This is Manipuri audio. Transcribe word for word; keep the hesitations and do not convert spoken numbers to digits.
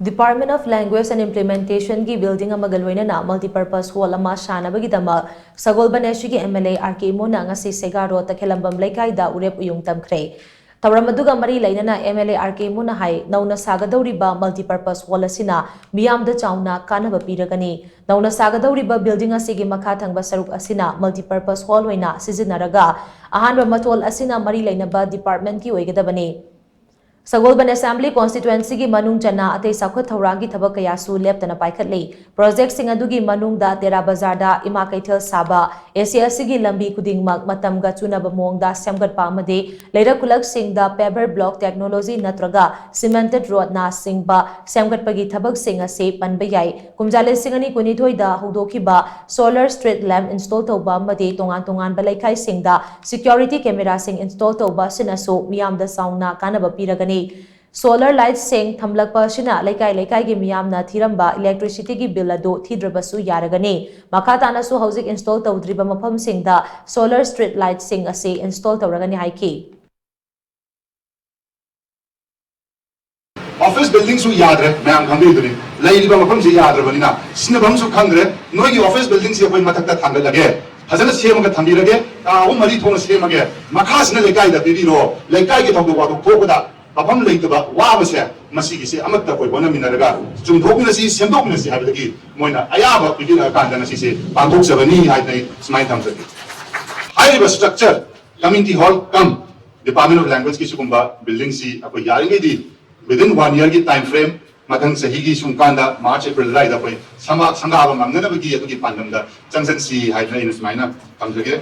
Department of Language and Implementation ꯒꯤ building ꯑꯃꯒ ꯂꯣꯏꯅꯅ multipurpose hall ꯑꯃ ꯁꯥꯅꯕꯒꯤꯗꯃꯛ ꯁꯒꯣꯜꯕꯟ ꯑꯦꯁ ꯁꯤꯒꯤ ꯑꯦꯝ ꯑꯦꯜ ꯑꯦ ꯑꯥꯔ ꯀꯦ ꯏꯃꯣꯅ ꯉꯁꯤ ꯁꯦꯒꯥ ꯔꯣꯗ ꯇꯈꯦꯂꯝꯕꯝ ꯂꯩꯀꯥꯏꯗ ꯎꯔꯦꯞ ꯎꯌꯨꯡ ꯇꯝꯈ꯭ꯔꯦ꯫ ꯊꯧꯔꯝ ꯑꯗꯨꯒ ꯃꯔꯤ ꯂꯩꯅꯅ ꯑꯦꯝ ꯑꯦꯜ ꯑꯦ ꯑꯥꯔ ꯀꯦ ꯏꯃꯣꯅ ꯍꯥꯏ, ꯅꯧꯅ ꯁꯥꯒꯗꯧꯔꯤꯕ multipurpose hall ꯑꯁꯤꯅ ꯃꯤꯌꯥꯝꯗ ꯆꯥꯎꯅ ꯀꯥꯟꯅꯕ ꯄꯤꯔꯒꯅꯤ꯫ ꯅꯧꯅ ꯁꯥꯒꯗꯧꯔꯤꯕ building ꯑꯁꯤꯒꯤ ꯃꯈꯥ ꯊꯪꯕ ꯁꯔꯨꯛ ꯑꯁꯤꯅ multipurpose hall ꯑꯣꯏꯅ ꯁꯤꯖꯤꯟꯅꯔꯒ ꯑꯍꯥꯟꯕ ꯃꯊꯣꯜ ꯑꯁꯤꯅ ꯃꯔꯤ ꯂꯩꯅꯕ department ꯀꯤ ꯑꯣꯏꯒꯗꯕꯅꯤ꯫ ꯁꯒꯣꯜꯕꯟ Assembly Constituency ꯒꯤ ꯃꯅꯨꯡ ꯆꯟꯅ ꯑꯇꯩ ꯆꯥꯎꯈꯠ ꯊꯧꯔꯥꯡꯒꯤ ꯊꯕꯛ ꯀꯌꯥꯁꯨ ꯂꯦꯞꯇꯅ ꯄꯥꯏꯈꯠꯂꯤ꯫ Project ꯁꯤꯡ ꯑꯗꯨꯒꯤ ꯃꯅꯨꯡꯗ ꯇꯦꯔꯥ ꯕꯖꯥꯔꯗ ꯏꯃꯥ ꯀꯩꯊꯦꯜ ꯁꯥꯕ, ꯑꯦ ꯁꯤ ꯑꯦꯁ ꯁꯤꯒꯤ ꯂꯝꯕꯤ ꯈꯨꯗꯤꯡꯃꯛ ꯃꯇꯝꯒ ꯆꯨꯅꯕ ꯃꯑꯣꯡꯗ ꯁꯦꯝꯒꯠꯄ ꯑꯃꯗꯤ ꯂꯩꯔꯛ ꯈꯨꯂꯛꯁꯤꯡꯗ paver block technology ꯅꯠꯇ꯭ꯔꯒ cemented road ꯅ ꯁꯤꯡꯕ ꯁꯦꯝꯒꯠꯄꯒꯤ ꯊꯕꯛꯁꯤꯡ ꯑꯁꯤ ꯄꯟꯕ ꯌꯥꯏ꯫ ꯀꯨꯝꯖꯥ ꯂꯤꯁꯤꯡ ꯑꯅꯤ ꯀꯨꯟꯅꯤꯊꯣꯏꯗ ꯍꯧꯗꯣꯛꯈꯤꯕ solar street lamp install ꯇꯧꯕ ꯑꯃꯗꯤ ꯇꯣꯉꯥꯟ ꯇꯣꯉꯥꯟꯕ ꯂꯩꯀꯥꯏꯁꯤꯡꯗ security camera ꯁꯤꯡ install ꯇꯧꯕ ꯑꯁꯤꯅꯁꯨ ꯃꯤꯌꯥꯝꯗ ꯆꯥꯎꯅ ꯀꯥꯟꯅꯕ ꯄꯤꯔꯒꯅꯤ꯫ Solar light ꯁꯤꯡ ꯊꯝꯂꯛꯄ ꯑꯁꯤꯅ ꯂꯩꯀꯥꯏ ꯂꯩꯀꯥꯏꯒꯤ ꯃꯤꯌꯥꯝꯅ ꯊꯤꯔꯝꯕ electricity ꯒꯤ bill ꯑꯗꯨ ꯊꯤꯗ꯭ꯔꯕꯁꯨ ꯌꯥꯔꯒꯅꯤ꯫ ꯃꯈꯥ ꯇꯥꯅꯁꯨ ꯍꯧꯖꯤꯛ install ꯇꯧꯗ꯭ꯔꯤꯕ ꯃꯐꯝꯁꯤꯡꯗ solar street light ꯁꯤꯡ ꯑꯁꯤ install ꯇꯧꯔꯒꯅꯤ ꯍꯥꯏꯈꯤ꯫ Office building ꯁꯨ ꯌꯥꯗ꯭ꯔꯦ, ꯃꯌꯥꯝ ꯈꯪꯕꯤꯗꯨꯅꯤ꯫ ꯂꯩꯔꯤꯕ ꯃꯐꯝꯁꯤ ꯌꯥꯗ꯭ꯔꯕꯅꯤꯅ ꯁꯤꯖꯤꯟꯅꯐꯝꯁꯨ ꯈꯪꯗ꯭ꯔꯦ꯫ ꯅꯣꯏꯒꯤ office building ꯁꯤ ꯑꯩꯈꯣꯏ ꯃꯊꯛꯇ ꯊꯥꯡꯒꯠꯂꯒꯦ, ꯐꯖꯅ ꯁꯦꯝꯃꯒ ꯊꯝꯕꯤꯔꯒꯦ, ꯀꯥ ꯑꯍꯨꯝ ꯃꯔꯤ ꯊꯣꯛꯅ ꯁꯦꯝꯃꯒꯦ, ꯃꯈꯥꯁꯤꯅ ꯂꯩꯀꯥꯏꯗ ꯄꯤꯕꯤꯔꯣ꯫ ꯂꯩꯀꯥꯏꯒꯤ ꯊꯧꯗꯣꯛ ꯋꯥꯊꯣꯛ ꯊꯣꯛꯄꯗ ꯃꯐꯝ ꯂꯩꯇꯕ ꯋꯥꯕꯁꯦ, ꯃꯁꯤꯒꯤꯁꯦ ꯑꯃꯠꯇ ꯑꯩꯈꯣꯏ ꯍꯣꯠꯅꯃꯤꯟꯅꯔꯒ ꯆꯨꯝꯊꯣꯛꯃꯤꯟꯅꯁꯤ, ꯁꯦꯝꯗꯣꯛꯃꯤꯟꯅꯁꯤ ꯍꯥꯏꯕꯗꯒꯤ ꯃꯣꯏꯅ ꯑꯌꯥꯕ ꯄꯤꯕꯤꯔꯛꯑꯀꯥꯟꯗ ꯉꯁꯤꯁꯦ ꯄꯥꯡꯊꯣꯛꯆꯕꯅꯤ ꯍꯥꯏꯗꯅ ꯑꯩ ꯁꯨꯃꯥꯏꯅ ꯊꯝꯖꯒꯦ꯫ ꯍꯥꯏꯔꯤꯕ structure, community hall cum Department of Language ꯀꯤ ꯁꯤꯒꯨꯝꯕ building ꯁꯤ ꯑꯩꯈꯣꯏ ꯌꯥꯔꯤꯉꯩꯗꯤ within one year ꯒꯤ time frame, ꯃꯊꯪ ꯆꯍꯤꯒꯤ ꯁꯨꯝ ꯀꯥꯟꯗ March April ꯑꯗꯨꯋꯥꯏꯗ ꯑꯩꯈꯣꯏ ꯁꯃꯥ-, ꯁꯪꯒꯥꯕ ꯉꯝꯅꯅꯕꯒꯤ ꯑꯗꯨꯒꯤ ꯄꯥꯟꯗꯝꯗ ꯆꯪꯁꯤꯟꯁꯤ ꯍꯥꯏꯗꯅ ꯑꯩꯅ ꯁꯨꯃꯥꯏꯅ ꯊꯝꯖꯒꯦ꯫